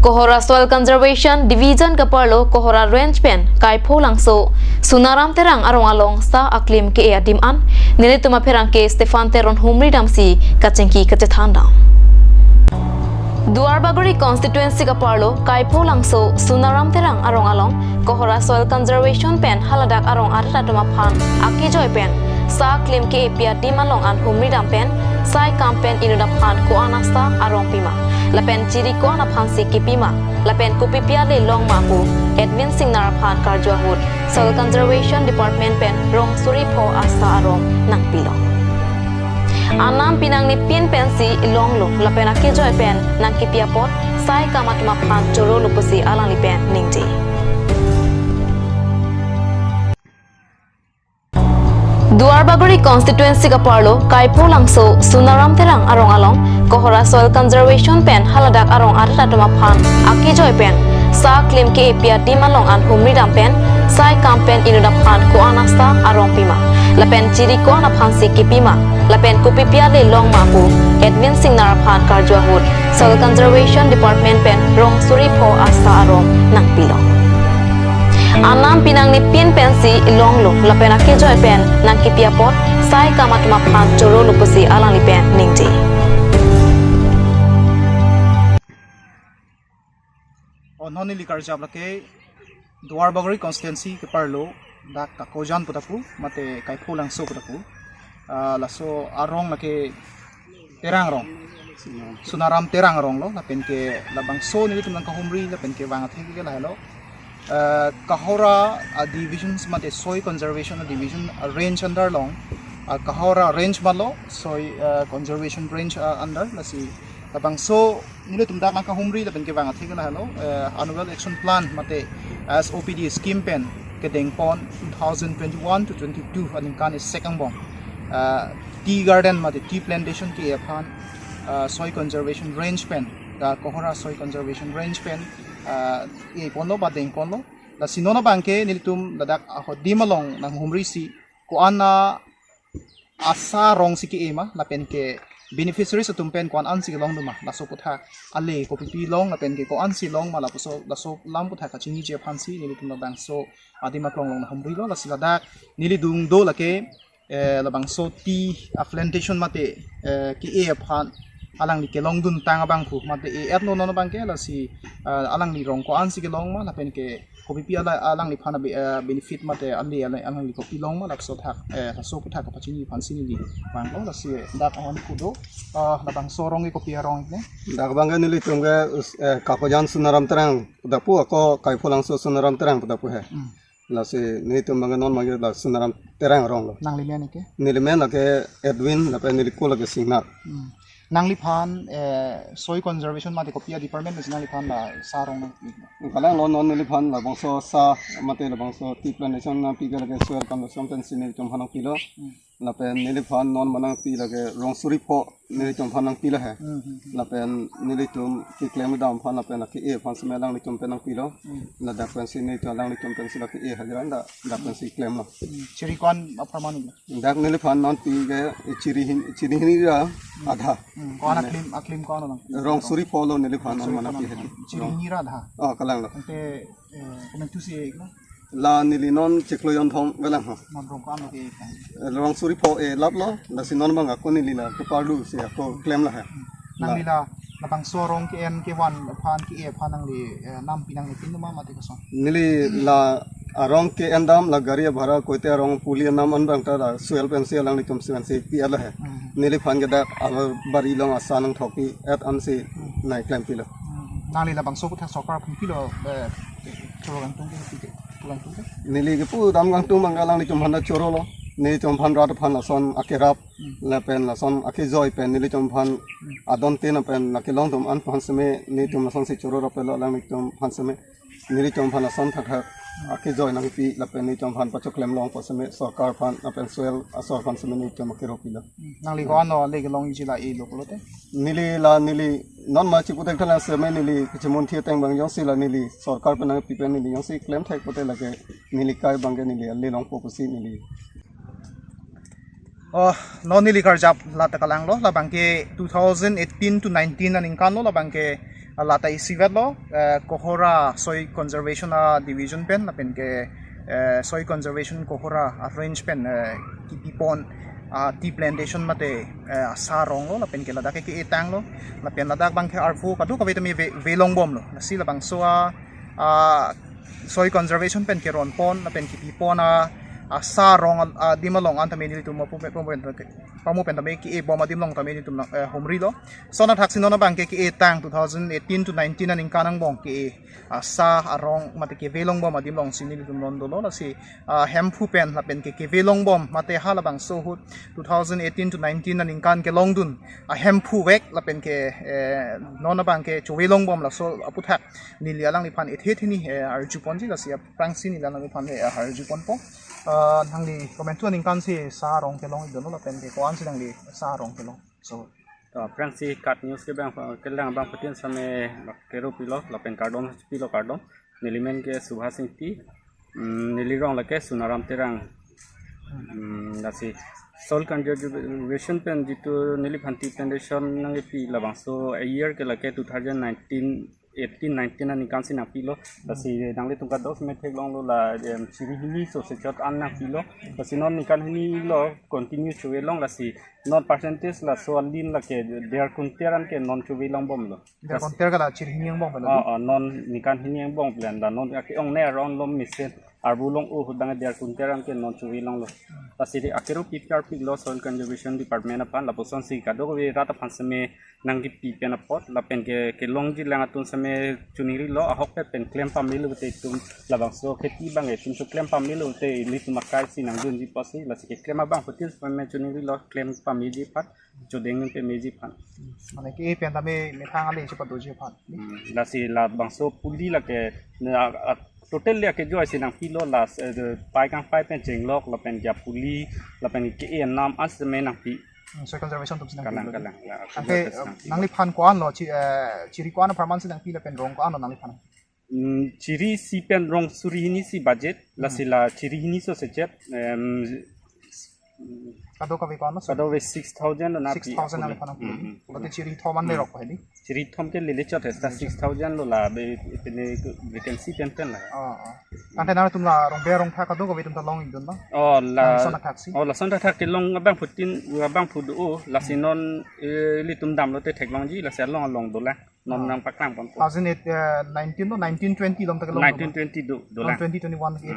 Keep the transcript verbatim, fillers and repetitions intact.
Kohora Soil Conservation Division kaparlo Kohora Range pen Kaipho Langso, Sunaram Terang arong along sa aklim ke-e adim an nelitum apherangke Stephan Teron humri damsi kachingki kachethan dam. Duarbagori constituency kaparlo Kaipho Langso, Sunaram Terang arong along Kohora Soil Conservation pen haladak arong arat atum aphan akejoi pen sa aklim ke-e pi adim along an humri dam pen sai kam pen inut aphan ko-an asa arong pima lapen chiri ko-an aphansi kepima lapen kopipi ale longma pu Edwin Singnar aphan karju ahut Soil Conservation Department pen rong suri pho asa arong nangpilo. Anam pinang ne pin pensi longlo lapen akejoi pen nangkepi apot sai kam atum aphan chorolo pusi alangli pen ningje. Duarbagori constituency kaparlo Kaipho Langso, Sunaram Terang arong along Kohora Soil Conservation pen haladak arong arat atum aphan akejoi pen sa aklim ke-e pi adim along an humri dam pen sai kam pen inut aphan ko-an asa arong pima lapen chiri ko-an aphansi kepima lapen kopipi ale longma pu Edwin Singnar aphan karju ahut Soil Conservation Department pen rong suri pho asa arong nangpilo. Anam pinang ne pin pensi longlo lapen akejoi pen nangkepi apot sai kam atum aphan chorolo pusi alangli pen ningje. Oh, non neli karjap lake Duarbagori constituency keparlo dak Kakojan pu ta pu mate Kaipho Langso pu ta pu. Ah, laso arong lake Terang arong. Sunaram Terang arong lo, lapen ke labangso nelitum nangkahumri lapen kevang atheke ke lahelo. Eh, Kohora, ah, division mate soil conservation division, ah, range under along, ah, Kohora range malo, soil, ah, conservation range, ah, under, lasi labangso nelitum dak nangkahumri lapen kevang atheke lahelo, eh, annual action plan mate S O P D scheme pen kedengpon two thousand twenty-one to twenty-two aningkan isek angbong, eh, tea garden mate tea plantation ke-e aphan, eh, soil conservation range pen, dak Kohora soil conservation range pen, eh, e-ponlo ba dengponlo. Lasi non abangke nelitum ladak ahodim along nanghumrisi ko-an a asa arongsi ke-e ma lapen ke beneficiaries atum pen ko-an ansi kelong doma, laso aputhak ale kopipi long lapen ke ko-ansi longma lapuso laso alam aputhak kachiniji aphansi nelitum labangso adim aklong along nanghumrilo. Lasi ladak neli dung do lake, eh, labangso tea, ah, plantation mate, eh, ke-e aphan alangli kelongdun tang abang pu mate e-etlo non abangke, lasi, ah, alangli rong ko-ansi kelongma lapen ke kopipi ala, alangliphan a be-, eh, benefit mate ale, ale alangli kopi longma laso athak, eh, laso aputhak kapachini aphansi neli vanglo. Lasi dak ahon kudo, ah, labangso arong ke kopi arong ne? Dak abangke nelitum ke us-, eh, Kakojan Sunaram Terang pu ta pu, ako Kaipho Langso Sunaram Terang pu ta pu he. Hmm. Lasi nelitum abangke non abangke la Sunaram Terang arong lo. Nangli men ke? Neli men lake Edwin, lapen neli ko lake Singnar. Hmm. Nangliphan, eh, soil conservation mate kopi a department pensi nangliphan la sa arong nang? Kalanglo, non neliphan labangso sa mate labangso tea plantation nangpi ke lake soil conservation pensi nelitum aphan nangpilo. Hmm. Lapen neliphan non ma nangpi lake rong suri pho nelitum aphan nangpilo he. Hmm, hmm, hmm. Lapen nelitum keklem dam aphan lapen lake e aphan seme alanglitum pen nangpilo. Hmm. Ladak pensi nelitum alanglitum pensi lake e hajira dak, dak pensi klemlo. Hmm. Chiri ko-an apharman lo? Dak neliphan nangpi ke, eh, chiri hin, chiri hini ra, hmm, adha. Hmm, ko-an aklim, aklim ko-an lo nang? Rong suri pho lo neliphan non ma nangpi he. Chiri hini ra adha. Oh, kalanglo. Ante, eh, komantusi lo? La neli non chiklo jonthom velang ho. Non rong ko-an lo ke-e? Rong suri pho e laplo, lasi non abang ako neli la keparlu si ako klemlo he. Hmm. Nangli la, labangso arong ke-en kevan aphan ke-e aphan nangli, eh, nam pinang ne pin doma mate koson? Neli la arong ke-en dam la gari bhara koite arong puli nam an abang ta la soil pensi alanglitum pensi pi ala he. Hmm. Neliphan ke dak abari along asa nangthokpi et ansi, hmm, nangklempilo. Hmm. Nangli labangso aputhak sorkar aphan pilo, eh, choro kangtung ke, pi ke, kangtung ke? Neli kepu dam kangtung abang alanglitum aphan ta chorolo. Nelitum aphan rat aphan lason akerap, hmm, lapen lason akejoi pen nelitum aphan, hmm, adon tin lapen lake longdun an aphan seme nelitum lasonsi chororaplo alanglitum aphan seme. Nelitum aphan lason thakthak akejoi nangpi lapen nelitum aphan pachoklem longpo seme sorkar aphan lapen soil asor aphan seme nelitum akeropilo. Hmm. Nangli ko-an lo le kelongji la e lo pulote? Neli la neli non ma chipu thekthelang seme neli kachimun thi ateng abang jongsi la neli sorkar pen nangpi pen neli jongsi klem thek pulote lake neli kai abangke neli ale longpo pusi neli. Oh, non neli karjap la ta kalanglo, labangke two thousand eighteen to nineteen aningkan lo, labangke Lata isivet lo, eh, Kohora Soil Conservation a Division pen, lapen ke, eh, Soil Conservation Kohora a Range pen, eh, kipipon, ah, tea plantation mate, eh, asa arong lo, lapen ke ladak ke ke-etang lo, lapen ladak abang ke arvo kadokave tame ve-, velong bom lo. Lasi labangso a, ah, Soil Conservation pen keron pon, lapen kipipon a, asa arong a, adim along an tame nelitum pamu pen, pamu pen tame ke-e bom adim along tame nelitum, eh, humri lo. Lason athaksi non abang ke ke-etang two thousand eighteen to nineteen aningkan angbong ke-e asa arong mate kevelong bom adim alongsi nelitum non dolo. Lasi, ah, Hemphu pen lapen ke kevelong bom mate halabangso ahut two thousand eighteen to nineteen aningkan kelongdun a Hemphu vek lapen ke, eh, non abang ke chovelong bom laso aputhak neli alangliphan ethe theni, eh, arju ponji. Lasi aphrangsi neli alangliphan, eh, arju ponpo. Ah, nangli komantu aningkan si asa arong kelong-ikdun lo lapen ke ko-ansi nangli asa arong kelong? So, to, aphrangsi KAT News kevang, kelang abangphutin same kero pilo lapen kardom pilo, kardom. Neli men ke Subhas Ingti, mm, neli rong lake Sonaram Terang. Mm, lasi Soil Conservation pen jitu neliphan tea plantation nangkepi labangso a year ke lake two thousand nineteen, eighteen, nineteen aningkan si nangpilo. Lasi nanglitum kadokave theklonglo la, em, chiri hini so sechot an nangpilo. Lasi non ningkan hini lo continue chovelong, lasi non percentage laso alin lake der kunter an ke non chovelong bomlo. Der kunter ke la chiri hini angbong pen lo. Oh, oh, non ningkan hini angbong pen la non ake-ongne aron lo mesen arvo long-o ahut abang der kunter an ke non chovelonglo. Lasi di akero pi piar pik lo Soil Conservation Department aphan, lapusonsi kadokave rat aphan same nangkepi pen apot lapen ke kelongji lang atum same choningrilo, ahokpet pen klem pamelo te itum labangso kheti abang itum so klem pamelo te ilitum akai si nangdunji pusi, lasi keklem abangphutin same choningrilo, klem pameji aphan, chodeng pameji aphan. Mane ke-e pen tame methang ale chepadoji aphan. Hmm, lasi labangso puli lake, na, a, a, totally ake joy si nangpilo, las, eh, pai kangpai pen chenglok lapen ke puli lapen ke-e nam an same nangpi. Hmm, Soil Conservation atum si nangpi. Kalang, lo. Kalang, ya, aku Tangte, buat eh, nangpi. Nangliphan ko-an lo, chi-, eh, chiri ko-an apharman si nangpi lapen rong ko-an lo nangliphan? Hmm, chiri isi pen rong suri hini si budget, lasi la chiri hini so sechot, em, Kadokave ko-an lo, sir? Kadokave six thousand lo nangpi. Six thousand nangpi. Hmm, hmm. Berarti chiri thom an le rok hedi? Chiri thom ke lele chot hesta six thousand lo la be, pine vacancy pen pen la. Oh, oh. Tangte nangtum la rong be rong tha kadokave atum ta long-ikdun lo? Oh, la. Lason athaksi? Oh, lason athak kelong abangphutin, abangphu do, oh, lasi non, eh, ilitum damlo te theklongji, lasi along along dolang. Non nangpaklang ponpo. Thousand eight, eh, nineteen lo, nineteen twenty along ta kelong. Nineteen twenty do, dolang. Twenty twenty-one ke